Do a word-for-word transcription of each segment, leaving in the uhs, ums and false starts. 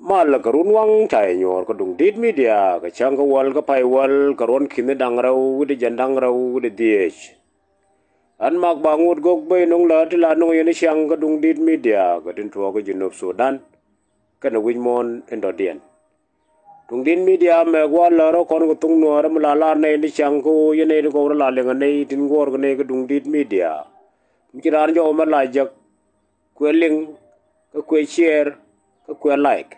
Malɛ kɛ run waŋ ca yɛ nyuɔɔr kä Duŋdi̱t Media kɛ cäŋ kä wäl kä pay wäl kɛ ruɔ̱n ki̱ni da̱ŋ rɛw wi̱cdɛ jiɛn da̱ŋ rɛw wi̱cdɛ dhieec. Ɣän Mak Baŋ Ŋut Gök ben nöŋ lääri ti la nöŋ yɛn i̱ ciaŋ kä Duŋdi̱t Media kɛ tin tuɔɔk kä Junub Sudan kɛnɛ wi̱c muɔ̱ɔ̱n in dɔ̱diɛn. Duŋdi̱t Media mɛ gua̱a̱th lääri kɔn kɛ thok Nuäärä mi la lar nɛy ni ciaŋ kä ɣöö yɛn nɛy ni gɔw rɔ la liŋ ɛ nɛy tin guɔ̱ɔ̱r kɛ nɛy kä Duŋdi̱t Media. Mi ci raan jɔw mɛ la jek kuɛ liŋ kä kuɛ share kä kuɛ like.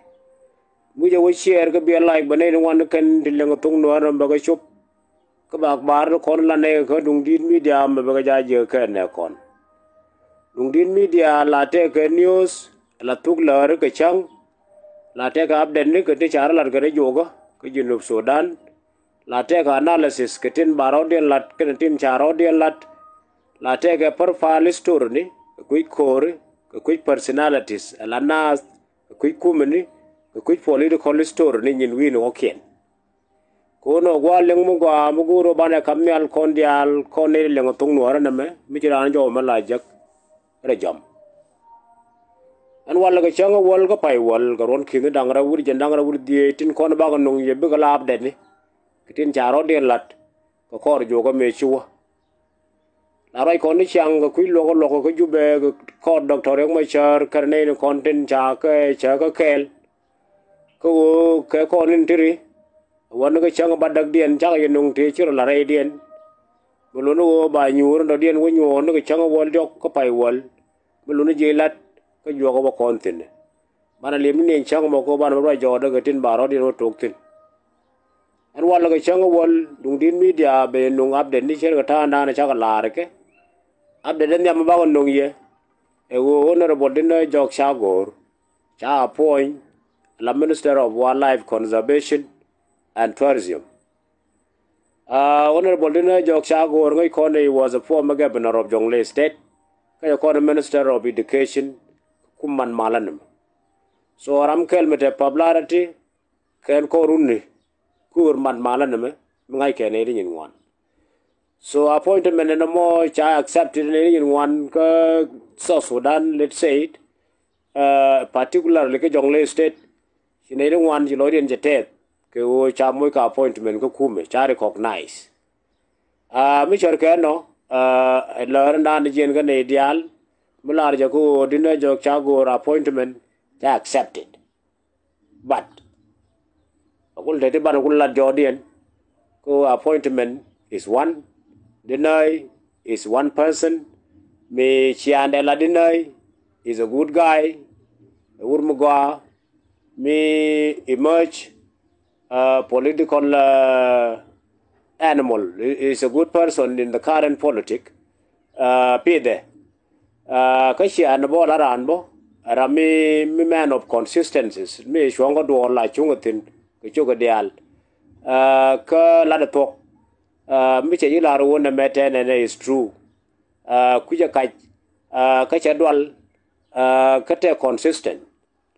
Mi jɛ wä share kä biɛ like bɛ nɛy ni ŋuan kɛn ti liŋ kɛ thok Nuäärä mɛ bɛ kɛ cop. Kä ba akhbar ni kɔn la nɛy kä Duŋdi̱t Media mɛ bɛ kɛ ja̱ jiäk kɛ nɛ kɔn. Duŋdi̱t Media la tɛkɛ news, la thuk lääri kɛ cäŋ, la tɛkɛ update ni kɛ ti ca rɔ lat kɛ rɛ juɔkä kä Junub Sudan, la tɛkɛ analysis kɛ tin ba rɔɔdiɛn lat kɛnɛ tin ca rɔɔdiɛn lat, la tɛkɛ profile story ni kɛ kui̱ ko̱ri kɛ kui̱ personalities, la naath kɛ kui̱ kumɛni kɛ kui̱ political story ni nyin wi̱i̱ni ɣɔ̱kiɛn. Kɛ ɣöö nɔ gua̱a̱th liŋ mi gɔaa mi go̱o̱r ɣöö banɛ kap nhial kɔn diaal kɔn nɛy ti liŋ kɛ thok Nuäärä nɛmɛ mi ci raan jɔw mɛ la jek rɛ jɔm. Ɛn walɛ kɛ cäŋ kä wäl kä pay wäl kɛ ruɔ̱n ki̱ni da̱ŋ rɛw wi̱cdɛ jiɛn da̱ŋ rɛw wi̱cdɛ dhieec tin kɔn bakɛ nöŋ yɛ bikɛ la update ni kɛ tin ca rɔɔdiɛn lat kɛ kɔr juɔkä mëë ci wä. La ruac kɔn ni ciaŋ kɛ kui̱ luɔk luɔk kä Jubɛ kɛ kɔr Doctor Riek Machar kɛnɛ nɛy ni kɔn tin ca kɛ cä kä kɛɛl. Kä ɣöö kɛ kɔn in ti ri ɛ wä ni kä cäŋ ba däkdiɛn cakɛ yɛ nöŋ tëë ci rɔ la rɛydiɛn. Mi luni ɣöö ba nyuur in dɔ̱diɛn wä nyuɔɔr ni kä cäŋ wäl diɔ̱k kä pay wäl. Mi luni ji̱ lat kä juɔkä wä kɔn thi̱n. Banɛ li̱em ni niɛn cäŋ mɔ kä banɛ mi ruac jɔɔdä kɛ tin ba rɔ̱diɛn wä tok thi̱n. Ɛn walɛ kɛ cäŋ wäl Duŋdi̱t Media bɛ yɛ nöŋ update ni cär kɛ ta̱a̱ŋdan cakɛ la̱r kɛ. Update in nhiam bakɛ nöŋ yɛ ɛ ɣöö Honorable Dinä Jɔk Cak Go̱o̱r ca appoint la Minister of Wildlife Conservation and Tourism. Uh, Honorable Dinä Jɔk Cak Go̱o̱r ŋäc kɔn, he was a former governor of Jonglei State. Kä jɛ kɔn Minister of Education kum man malä ni mɛ. So ram kɛl mi te popularity kɛn kɔn runi kuur man malä ni mɛ mi ŋa̱c kɛ nɛy ti nyin ŋuan. So appointment ɛn ɛmɔ ca accepted nɛy ti nyin ŋuan kä South Sudan, let's say it, uh, particularly kä Jonglei State. Ci nɛy ti ŋuan ci lɔcdiɛn cɛ tɛth kɛ ɣöö ca moc kɛ appointment kä kumɛ ca recognize. Uh, mi cär kɛ nɔ, uh, lääri ndan jiɛn kä nɛy diaal mi lar jɛ kä ɣöö Dinä Jɔk Cak Go̱o̱r appointment ca accepted. But a kul te ti ban a kul lat jɔɔdiɛn kä appointment is one. Dinä is one person. Mi ciandɛ la Dinä is a good guy. Ɛ wur mi gɔaa mi emerge, uh, political, uh, animal, is a good person in the current politic. Uh, pidɛ uh, kä cian bɔ la raan bɔ ram mi, mi man of consistencies mi cuɔ̱ŋ kä duɔɔr la cuŋ thi̱n kɛ cok kɛ diaal. Uh, kä lat ɛ thuɔ̱k, uh, mi cɛ ji̱ lar wun ɛmɛ tɛn ɛnɛ is true. Uh, kucɛ kac, uh, kä cɛ dual, uh, kä tɛ consistent.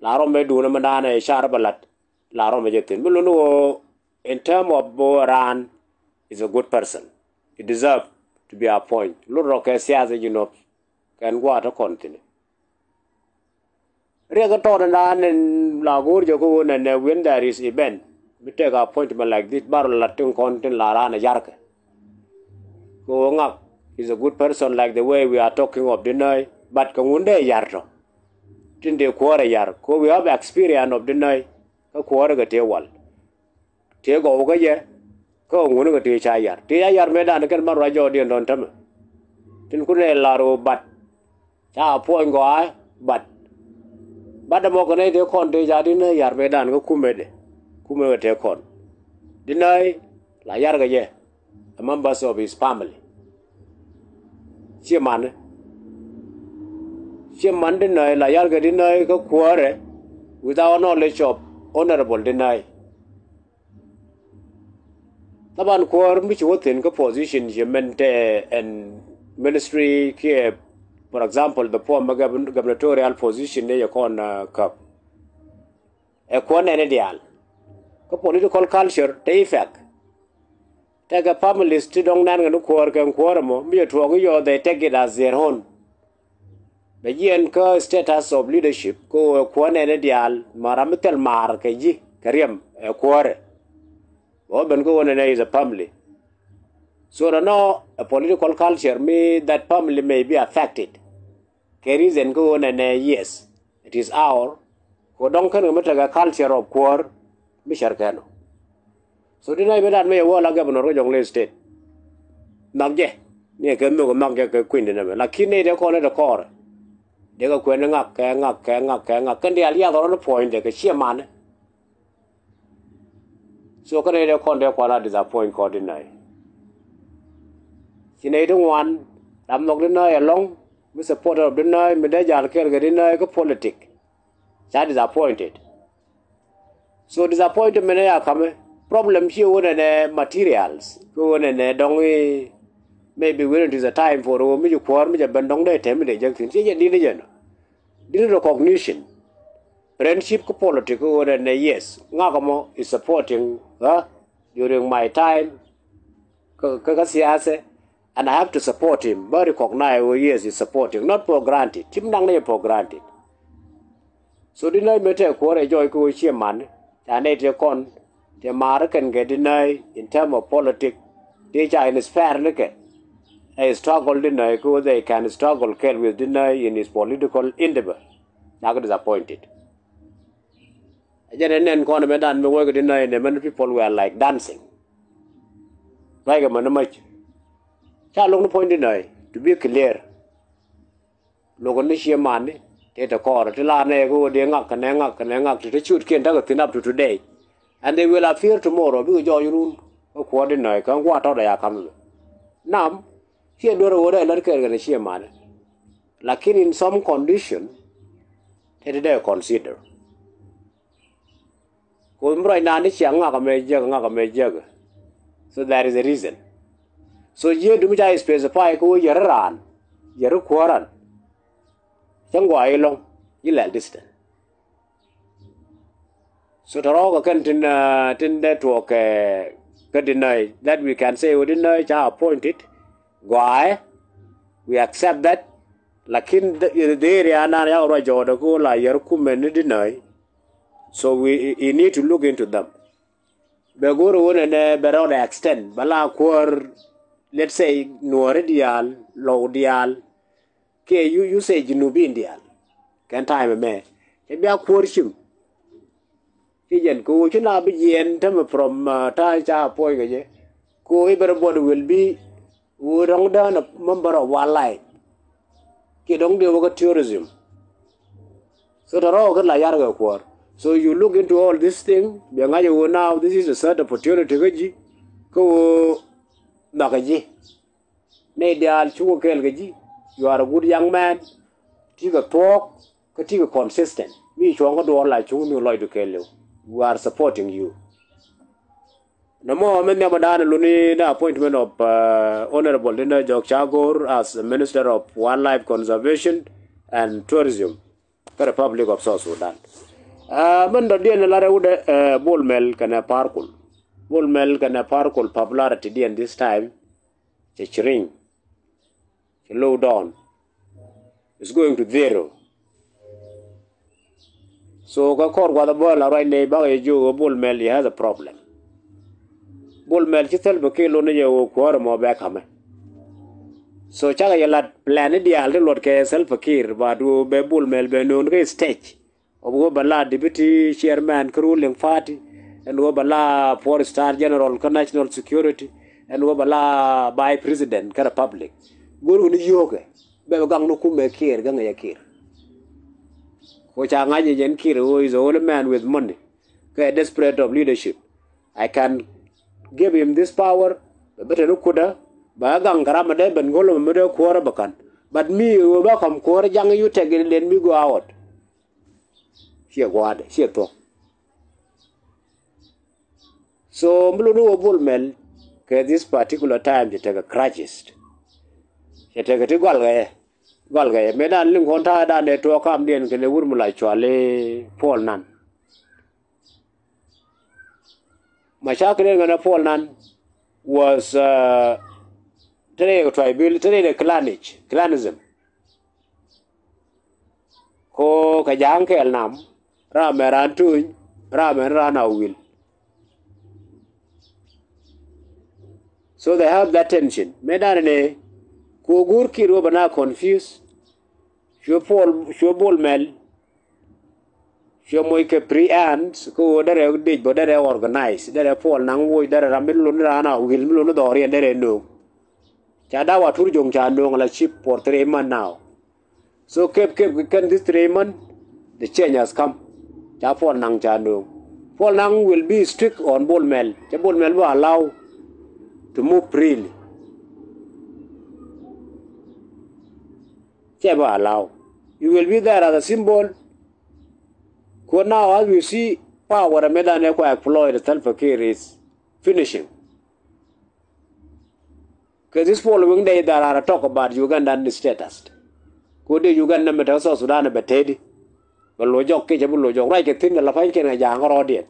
La rɔ mɛ duun ɛmɛ daanɛ car bɛ lat. La rɔ mɛ jɛ thi̱n mi luni woo in term of bo raan is a good person. He deserve to be appoint. Lut rɔ kɛ siasa ji̱ nop kɛn gua̱a̱ te kɔn thi̱n. Riɛk kä tɔɔt ɛn daan ɛn la go̱o̱r jɛ kä ɣöö nɛnɛ when there is event mi take appointment like this bar la tin kɔn tin la raan ɛ yarkɛ. Kɛ ɣöö ŋak is a good person like the way we are talking of Dinä, but kɛ ŋun dee yar tɔ. Tin dee kuäärɛ yar kɛ ɣöö we have experience of Dinä kä kuäärɛ kɛ tëë wal. Tëë gɔw kä yɛ kä ŋun kɛ tëë ca yar tëë ca yar mëëdan kɛn ban ruac jɔɔdiɛn dɔ̱n tämɛ. Tin kun ɛ lar ɣöö bat ca puɔny gɔaa bat. Bat dɛ mɔ kɛ nɛy tëë kɔn tëë ca Dinä yar mëëdan kä kumɛdɛ. Kumɛ kɛ tëë kɔn Dinä la yar kɛ yɛ a members of his family. Ciɛ man ciɛ man Dinä la yar kɛ Dinä kä kuäärɛ without knowledge of Honorable Dinä. Thaban kuäär mi ci wä thi̱n kä position ci mɛn tɛ ɛn ministry kiɛ, for example, the former gubernatorial position ni yɛ kɔn, uh, käp. Ɛ kuäär nɛni diaal kä political culture te effect. Tɛkɛ families ti dɔ̱ŋ nɛn kɛ ni kuäär kɛn kuäär ɛmɔ mi yɛ tuɔɔk i̱ yɔɔ, they take it as their own. Bɛ jiɛn kä status of leadership kä ɣöö ɛ kuäär nɛnɛ diaal, ma ram mi thil maar kɛ ji̱ kɛ riɛm ɛ kuäärɛ. Bɛ wä ben kä ɣöö nɛnɛ is a family. So nɔ, a political culture mi that family may be affected. Kɛ reason kä ɣöö nɛnɛ, yes, it is our, kɛ dɔ̱ŋ kɛn kɛ mi tekɛ culture of kuäär mi cär kɛn ɔ. So ti nɛy ben dat mi cɛ wä la governor kä Jonglei State, nhɔk jɛ, ni kɛ nhök nhɔk jɛ kɛ kui̱n ti nɛmɛ. Lakin nɛy tëë kɔn ni te kɔɔrɛ, dee kɛ kuɛn ni ŋak kɛ ŋak kɛ ŋak kɛ ŋak, kɛn diaal yath rɔ ni puɔ̱ny dee kɛ ciɛ manɛ. So kä nɛy tëë kɔn tëë kuan a disappoint kɔn ti nɛy. Ci nɛy ti ŋuan, ram nhɔk ti nɛy ɛlɔ̱ŋ, mi supporter of ti nɛy, mi dee jal kɛɛl kɛ ti nɛy kä politic, ca disappointed. So disappointment ɛ ya kamɛ. Problem ciɛ ɣöö nɛnɛ materials, kä ɣöö nɛnɛ dɔ̱ŋ i̱ maybe when it is a time for ɣöö mi ci kuäär mi cɛ ben dɔ̱ŋ dee tɛm mi dee jek thi̱n, ciɛ jɛ di̱t ni jɛ nɔ. Di̱t ni recognition. Friendship kä politic kä ɣöö nɛnɛ, yes, ŋak ɛmɔ is supporting ɣä during my time kä, kä, kä siasa, and I have to support him. Bä recognize ɣöö yes, is supporting, not for granted. Cim naŋ ni jɛ for granted. So ti nɛy mëë tëë kuäär ɛ jɔɔc kä ɣöö ciɛ man, ca nɛy tëë kɔn tëë maar kɛn kɛ ti nɛy in term of politic, tëë ca inspire ni kɛ ɛ struggle ti nɛy kä ɣöö they can struggle kɛɛl with ti nɛy in his political endeavor. Ca kɛ disappointed. Ɛ jɛn ɛ nɛn kɔn ɛmɛ dan mi wee kɛ ti nɛy, nɛ many people were like dancing. Ruac kɛ män ni mäc. Ca lo̱k ni puɔ̱ny ti nɛy, to be clear. Lo̱k ni ciɛ mani, tëë te kɔɔrɛ, ti la nɛy kä ɣöö dee ŋak kɛ nɛ ŋak kɛ nɛ ŋak, ti te ciötkiɛn tekɛ thi̱n up to today. And they will appear tomorrow, bikɛ jɔɔc run kä kuäär ti nɛy, kä ŋuaat tɔ̱tɔ̱ ya ka̱m. Nam, ciɛ duer ɣöö dee lät kɛɛl kɛn ciɛ mani. Lakin in some condition, tëë ti dee consider. Ku mi ruacdan ni ciɛ ŋak ɛmɛ jiäk, ŋak ɛmɛ jiäk. So there is a reason. So jiäk dumi ca specify kä ɣöö yɛri raan, yɛri kuääran, cä ŋuac ilɔ̱ŋ, ilɛl distance. So tɔ̱rɔ̱ kɛ kɛn tin, uh, tin dee tuɔɔk kɛ, kɛ ti nɛy, that we can say ɣöö ti nɛy ca appointed, gɔaaɛ, we accept that. Lakin the, the area nan yak ruac jɔɔdɛ kä ɣöö la yɛri kumɛ ni ti nɛy. So we, he need to look into them. Bɛ go̱o̱r ɣöö nɛnɛ bɛ rɔɔdɛ extend, bɛ la kuäär, let's say, nuɔ̱ɔ̱ri diaal, lɔw diaal, kiɛ you, you say Junubin diaal. Kɛn time ɛmɛ cɛ bia kuäär cim. Ci jɛn kɛ ɣöö ci na bi jiɛɛn tämɛ from, uh, ta̱a̱ ca appoint kɛ jɛ. Kɛ ɣöö everybody will be ɣöö dɔ̱ŋ dään a member of wildlife. Kiɛ dɔ̱ŋ dee wä kä tourism. So tɔ̱rɔ̱ kä la yar kɛ kuäär. So you look into all this thing, bia ŋa̱c ɣöö now this is a third opportunity kä ji̱. Kä ɣöö nhɔakɛ ji̱. Nɛy diaal cuŋ kɛ kɛɛl kɛ ji̱. You are a good young man. Ti kɛ thuɔ̱k, kä ti kɛ consistent. Mi cuɔ̱ŋ kä duɔɔr la cuŋ ni lɔcdu kɛɛliw. We are supporting you. Nɔmɔ mi nhiamdan luni ni appointment of, uh, Honorable Dina Jok Chagor as the Minister of Wildlife Conservation and Tourism kä Republic of South Sudan. Uh, min dɔ̱diɛn lar iwudɛ, uh, Bol Mel kɛnɛ Par Kuol. Bol Mel kɛnɛ Par Kuol popularity diɛn this time cɛ ci riny. Ci low down. It's going to zero. So kä kɔr guath a bä la ruac nɛy bakɛ yɛ jiök ɣöö Bol Mel, he has a problem. Bol Mel ci Salva Kiir lot ni jɛ ɣöö kuäärä mɔ bɛ ka̱mɛ. So cakɛ yɛ lat plan ni diaal ti luɔt kɛ Salva Kiir, but ɣöö bɛ Bol Mel bɛ nööŋ kä stage. Ɣöö bɛ la deputy chairman kä ruling party, ɛn ɣöö bɛ la four star general kä national security, ɛn ɣöö bɛ la vice president kä republic. Go̱o̱r kɛ ni yio̱o̱kɛ bɛ bɛ gaŋ ni kumɛ Kiir, gaŋ ɛ Kiir. Ko ca ŋa̱c jɛ jɛn Kiir ɣöö is a old man with money, kɛ desperate of leadership. I can give him this power. Bɛ bä te ni kutdä, bɛ gaŋ kɛ ram mi dee ben go̱l mi dee kuäärä bɛ ka̱n. But mi ɣöö bä ka̱m kuäärä jaŋ, you take it, let me go out. Ciɛ gua̱a̱dɛ, ciɛ thuɔ̱k. So mi lot ni ɣöö Bol Mel kɛ this particular time cɛ tekɛ crisis. Cɛ tekɛ ti gɔl kɛ yɛ, gɔl kɛ yɛ. Mëë dan liŋ kɔn ta̱a̱ dan dee tuɔɔk kamdiɛn kɛnɛ wur mi la cuali Paul Nang. Macakil in ŋänä Paul Nang was, uh, te rɛy kɛ tribal, te rɛy kɛ clannish, clanism. Ko kɛ ja̱a̱ŋ kɛɛl nam, ram ɛ ran tuny, ram ɛ ran a wil. So they have that tension. Mëë dan ni ko guur Kiir wä bɛ na confuse. Cuɛ Paul, cuɛ Bol Mel. Cuɛ moc kɛ free hands, ko wä derɛ dec bä derɛ organize, derɛ Paul naŋ woc, derɛ ram mi lun ran a wil, mi lun dhɔriɛn derɛ no̱o̱ŋ. Ca da̱w a tur jo̱ŋ ca no̱o̱ŋ la cip for three months now. So kep kep kɛn this three months, the change has come. Ca Paul naŋ ca no̱o̱ŋ. Paul naŋ will be strict on Bol Mel. Ca Bol Mel bä allow to move freely. Cɛ bä allow. You will be there as a symbol. Ko now as we see power mɛ dan ɛ kua exploit Salva Kiir is finishing. Kɛ this following day that are talk about Ugandan status. Ko de Uganda mɛ tɛ South Sudan bɛ tedi. Bɛ lo jɔk kecɛ bi lo jɔk ruac kɛ thin kɛ la pa̱ny kɛn kɛ ja̱a̱ŋ rɔɔdiɛn.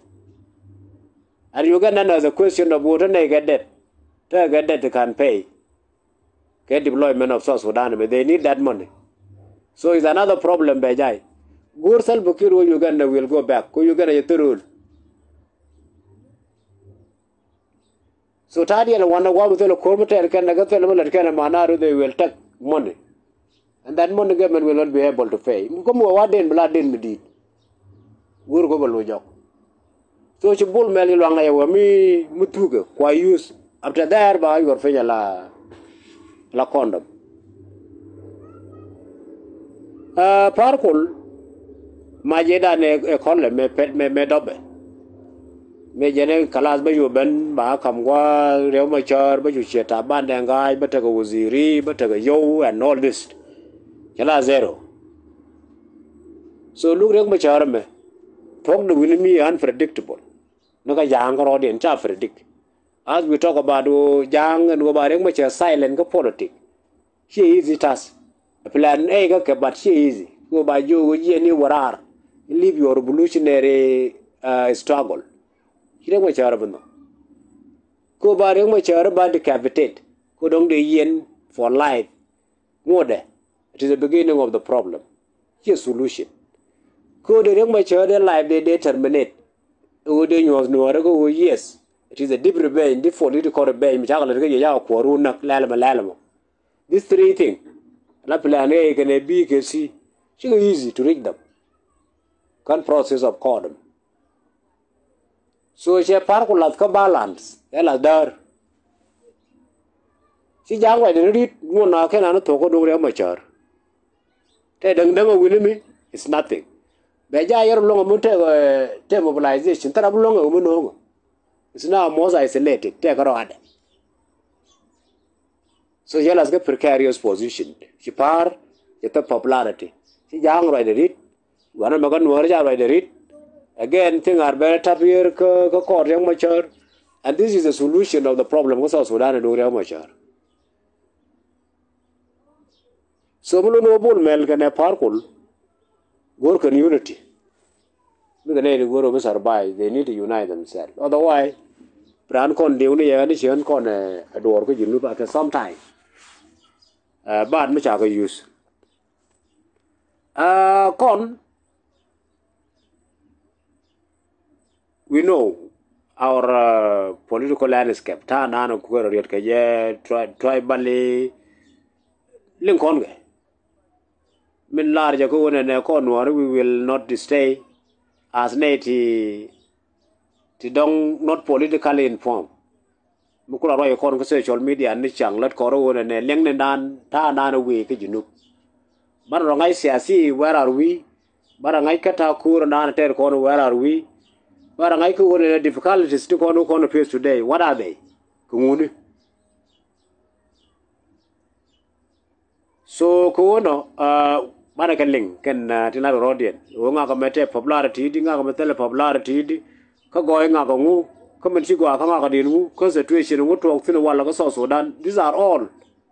And Uganda now the question of what ne kɛ det. Tɛ kɛ det kan pay. Kɛ deployment of South Sudan mɛ they need that money. So it's another problem bɛ jay. Guur Salva Kiir wä Uganda will go back. Ko Uganda yɛ thirol. So ta̱a̱ diɛn wanɛ gua̱a̱p thil ko̱r mi tɛɛr kɛn kɛ thil mi lät kɛn ma na ru they will take money. And that money government will not be able to pay. Kä mi wä wa den bi la den mi di̱i̱t. Guur go̱ bɛ lo̱c jɔk. So ci Bol Mel ci luaŋ na yɛ wä mi mi thukɛ kua use. After there ba yuɔr piny ala la condom. Aa, Pa̱a̱r Kol, mac ëëdan ɛ kɔlɛ mëë pɛt mëë mëë dɔpɛ. Mëë jɛn ɛ kalath bä cu ben ba kam gua̱a̱ Riɛk Macäär bä cu ciɛ Taban Dɛŋ Ga̱a̱c bä tekɛ waziri bä tekɛ yio̱w and all this. Cɛ la zero. So luk Riɛk Macäär ɛmɛ thuɔ̱k de wi̱ni mi unpredictable. Ni kä ja̱a̱ŋ kä rɔɔdiɛn ca predict. As we talk about ɣöö ja̱a̱ŋ ɛn ɣöö ba Riɛk Macäär silent kä politic. Ciɛ easy task. Plan A kä kɛ but ciɛ easy. Ɣöö ba jiök ɣöö jiɛn i̱ wä raar. Leave your revolutionary, uh, struggle. Ci Riɛk Macäär bi nhɔk. Kä ba Riɛk Macäär ba decapitate. Kä dɔ̱ŋ dee yiɛn for life. Ŋuɔ̱tdɛ, it is the beginning of the problem. Ciɛ solution. Kä dee Riɛk Macäär dee life dee dee terminate. Ɣöö dee nyuɔ̱th nuɔ̱ɔ̱rä kä ɣöö yes, it is a deep revenge, deep political revenge mi cakɛ lät kä jiɛ cakɛ kuɔ̱r wun näk lɛlmɛ lɛlmɛ. These three things, la plan A kɛnɛ B kɛ C, cikɛ easy to reach them. Kän process of court. So cɛ Pa̱a̱r Kol lath kä balance ɛ lath däär. Ci ja̱a̱ŋ ruacdɛ ni ri̱t ŋuɔ̱n na kɛn an thuɔ̱k kä duŋ Riɛk Macäär. Tɛ däŋ däŋ a wi̱ni mi is nothing. Bɛ ja̱a̱ yɛr luɔ̱ŋ mi tɛ, tɛ mobilization thɛr a bi luɔ̱ŋ ɛ mi no̱o̱ŋ. It's now most isolated tɛ kä rɔadɛ. So cɛ lath kä precarious position. Ci Pa̱a̱r cɛ thop popularity. Ci ja̱a̱ŋ ruacdɛ ri̱t. Wanɛ mɛ kä nuɔ̱ɔ̱r ca ruacdɛ ri̱t. Again thing are very tough here kä kä kɔɔr Riɛk Macäär. And this is the solution of the problem kä South Sudan ɛ duŋ Riɛk Macäär. So mi lon wä Bol Mel kɛnɛ Pa̱a̱r Kol. Go̱o̱r kɛn unity. Mi kɛ nɛy ti go̱o̱r ɔ bi survive, they need to unite themselves. Otherwise bi raan kɔn diwni yɛ ni ciɛn kɔn ɛ duɔɔr kä Junub at some time. Ɛ baat mi ca kɛ use. Ɛ kɔn, we know our, uh, political landscape. Ta̱a̱ naan kuäär riet kɛ jɛ tri-, tribally. Liŋ kɔn kɛ min lar jɛ kä ɣöö nɛnɛ kɔn nuɔ̱ɔ̱ri, we will not stay as nɛy ti, ti dɔ̱ŋ not politically informed. Mi kulɛ ruac kɔn kä social media ni caŋ lät kɔn ɣöö nɛnɛ liɛŋni naan ta̱a̱ naan wëë kä Junub. Banɛ rɔ ŋa̱c siasi, where are we? Banɛ ŋa̱c kä ta̱a̱ ko̱o̱r naan tɛɛr kɔn, where are we? Banɛ ŋa̱c kä ɣöö nɛnɛ difficulties ti kɔn, kɔn face today, what are they? Kɛ ŋuni? So kɛ ɣöö nɔ, uh, banɛ kɛ liŋ kɛn, uh, tin lar rɔɔdiɛn ɣöö ŋakɛ mɛ tɛ popularity di, ŋakɛ mɛ thilɛ popularity di. Kä gɔɔy ŋakɛ ŋu, kä min ci gɔaa kä ŋakɛ di̱n ŋu, kä situation ŋu tuɔɔk thi̱n walɛ kä South Sudan. These are all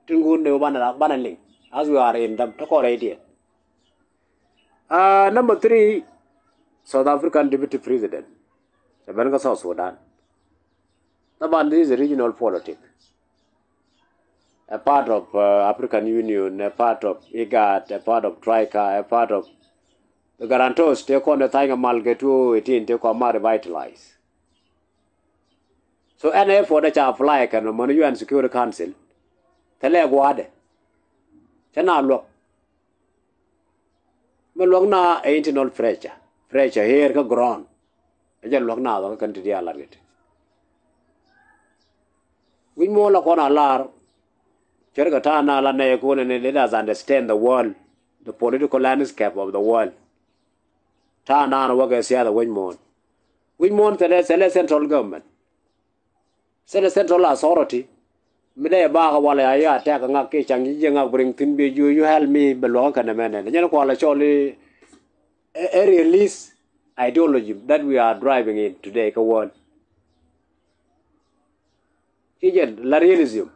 tin ŋun dee banɛ, banɛ liŋ as we are in them. Te kɔn rɛydiɛn. Uh, number three, South African Deputy President cɛ ben kä South Sudan. Taban, this is a regional politic. A part of, uh, African Union, a part of IGAD, a part of Troika, a part of The guarantors tëë kɔn ɛ tha̱a̱ny kɛ mal kɛ two eighteen tëë kɔn ma revitalize. So any effort that ca apply kɛn mɛ mɔn U N Security Council thilɛ gua̱a̱dɛ. Cä na luäk. Mi luäk na ɛ internal pressure, pressure here kä ground. Ɛ jɛ luäk na dhɔk kɛn ti diaal lat kɛ ti. Wi̱c muɔ̱ɔ̱n la kɔn a lar. Cär kɛ ta̱a̱ na la nɛy kun ni, let us understand the world, the political landscape of the world. Ta̱a̱ na ni wä kɛ siasa wi̱c muɔ̱ɔ̱n. Wi̱c muɔ̱ɔ̱n thilɛ, thilɛ central government. Thilɛ central authority. Mi dee bakä walɛ a ya tɛk ŋak kiɛ caŋ ji̱ jiɛ ŋak bi riŋ thi̱n bi jiö, you help me bɛ luɔ̱k kɛn ɛmɛnɛ. Nyɛn kualɛ cɔl i̱ ɛ, ɛ realist ideology that we are driving in today kä world. Ci jɛn la realism.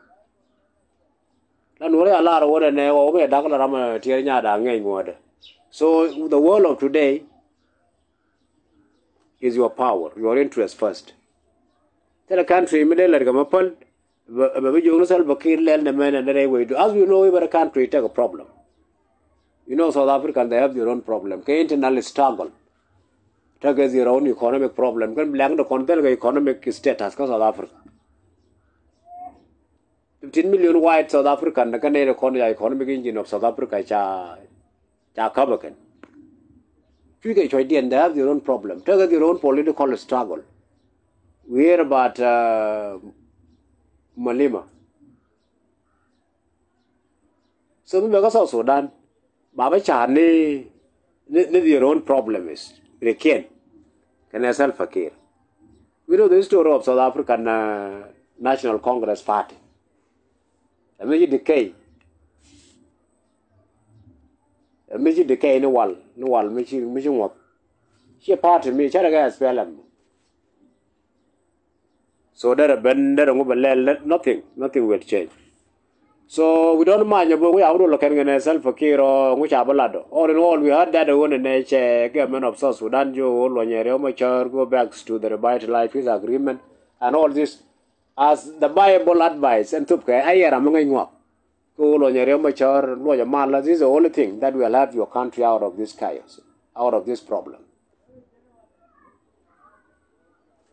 La nuɔr ya lar wä nɛ wä wä mɛ dak la ram tiɛr nya da ŋɛny ŋuɔdɛ. So the world of today is your power, your interest first. Thilɛ country mi dee lɛt kɛ ma päl bɛ, bɛ bi jiök ni Salva Kiir lɛl nɛ mɛn ɛn rɛy wecdu. As we know, every country take a problem. You know, South African, they have their own problem. Kɛ internal struggle. Take their own economic problem. Kɛn bɛ lɛŋ de kɔn thil kɛ economic status kä South Africa. Fifteen million white South African, kɛn nɛy de kɔn ya economic engine of South Africa ca, ca käp ɛ kɛn. Cuc kɛ cuɔ̱cdiɛn, they have their own problem. Take their own political struggle. We hear about, uh, Malema. So mi bɛ kä South Sudan ba bä ca ni, ni, ni their own problem is rikiɛn kɛnɛ Salva Kiir. We know the history of South African, uh, National Congress Party. Ɛ mi ci decay. Ɛ mi ci decay ni wal, ni wal mi ci, mi ci ŋuɔth. Ci party mi cɛ rɛ kɛ S P L M. So derɛ ben, derɛ ŋu bɛ lɛl, nothing, nothing will change. So we don't mind ɛ bok ŋu ca wä dol kɛn kɛn ɛ Salva Kiir ɔ ŋu ca bä lat ɔ. All in all, we heard that ɛ ɣöö nɛ nɛ cɛ government of South Sudan jiö ɣöö luɔnyɛ Riek Machar go back to the revitalized peace agreement and all this as the viable advice ɛn thop kɛ a yɛ ram mi ŋäc ŋuak. Kɛ ɣöö luɔnyɛ Riek Machar luɔcɛ mal, this is the only thing that will help your country out of this chaos, out of this problem.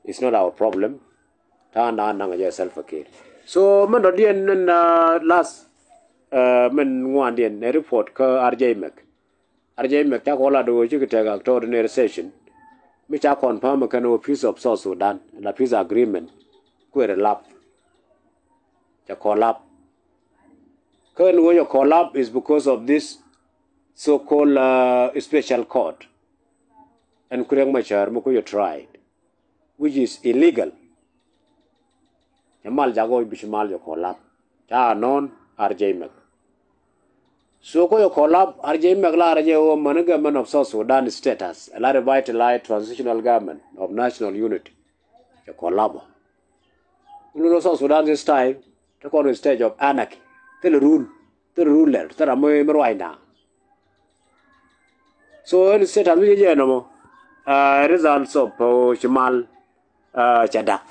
It's not our problem. Ta̱a̱ na naŋ jɛ Salva Kiir. So min dɔ̱diɛn min, uh, last, uh, min ŋuandiɛn ɛ report kä R J Mec. R J Mec ca kɔn lat ɣöö cikɛ tekɛ extraordinary session mi ca confirm kɛn ɣöö peace of South Sudan la peace agreement kuëër lap. Ca collapse. Kä ɛn ɣöö ca collapse is because of this so-called, uh, special court. Ɛn ku Riek Machar mi ku jɛ tried, which is illegal. Cɛ mal jak ɣöö bi ci mal jɛ collapse. Ca nɔn R J Mec. So ku jɛ collapse, R J Mec la R J ɣöö män government of South Sudan status, la revitalized transitional government of national unity. Cɛ collapse. Wulu ni South Sudan this time te kɔn in stage of anarchy. Thil rule, thil rule lɛr, thil ram mi ruacna. So ɛn state ami jɛ jɛ nɔmɔ, uh, results of, uh, ci mal, uh, cɛ dak.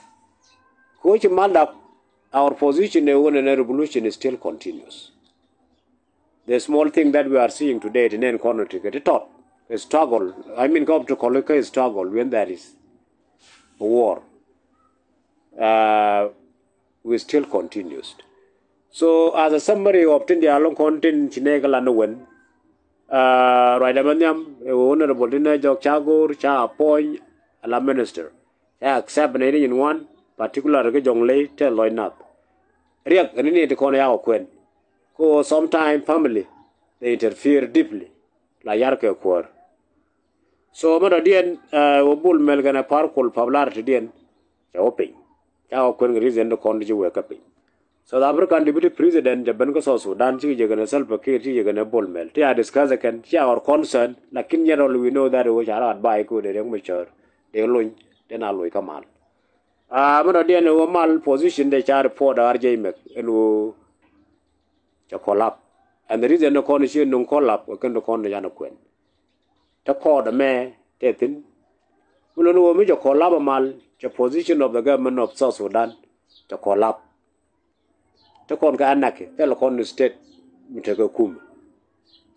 Ko ci mal dak, our position ɛ wun ɛn revolution is still continuous. The small thing that we are seeing today ti nɛn kɔn ti kɛ ti tɔt kɛ struggle, I mean, kɛ obstacle kɛ struggle when there is a war. Uh, we still continues. So as a summary of tin diaal kɔn tin ci nɛy kɛ lan ni wen, uh, ruacdɛ mɛ nhiam ɛ wä honorable tin nɛ jɔk ca go̱o̱r ca appoint ala minister. Ca accept ni ni nyin wan, particular kɛ Jonglei te Lɔc Nath. Riɛk ni ni ti kɔn ya kɛ kuɛn. Ko sometime family they interfere deeply. La yar kɛ kuäär. So mɛ dɔ̱diɛn, uh, wä Bol Mel kɛnɛ powerful popularity diɛn cɛ wä piny. Ca wä kuɛn kɛ reason ti kɔn ti ci wek kä piny. South African deputy president cɛ ben kä South Sudan cikɛ jɛ kɛnɛ Salva Kiir, cikɛ jɛ kɛnɛ Bol Mel. Ti a discuss kɛn, ci our concern, lakin generally we know that wä ca rat bai ko de Riek Machar de lony, de na loc kä mal. Ah, mɛ dɔ̱diɛn wä mal position de ca report R J Mec ɛn wä cɛ collapse. And the reason ni kɔn ci nuŋ collapse kɛ kɛn ni kɔn ni yan kuɛn. Te court ɛmɛ te thin. Mi lon wä mi cɛ collapse mal, cɛ position of the government of South Sudan cɛ collapse. Te kɔn kɛ anarchy, thil kɔn ni state mi tekɛ kum.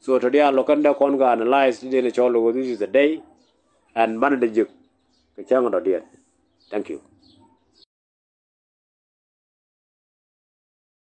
So tɔ diaal lɔ kɛn dee kɔn kɛ analyze ti dee ni cɔl, this is the day, and banɛ dee jiök kɛ cäŋ dɔ̱diɛn. Thank you.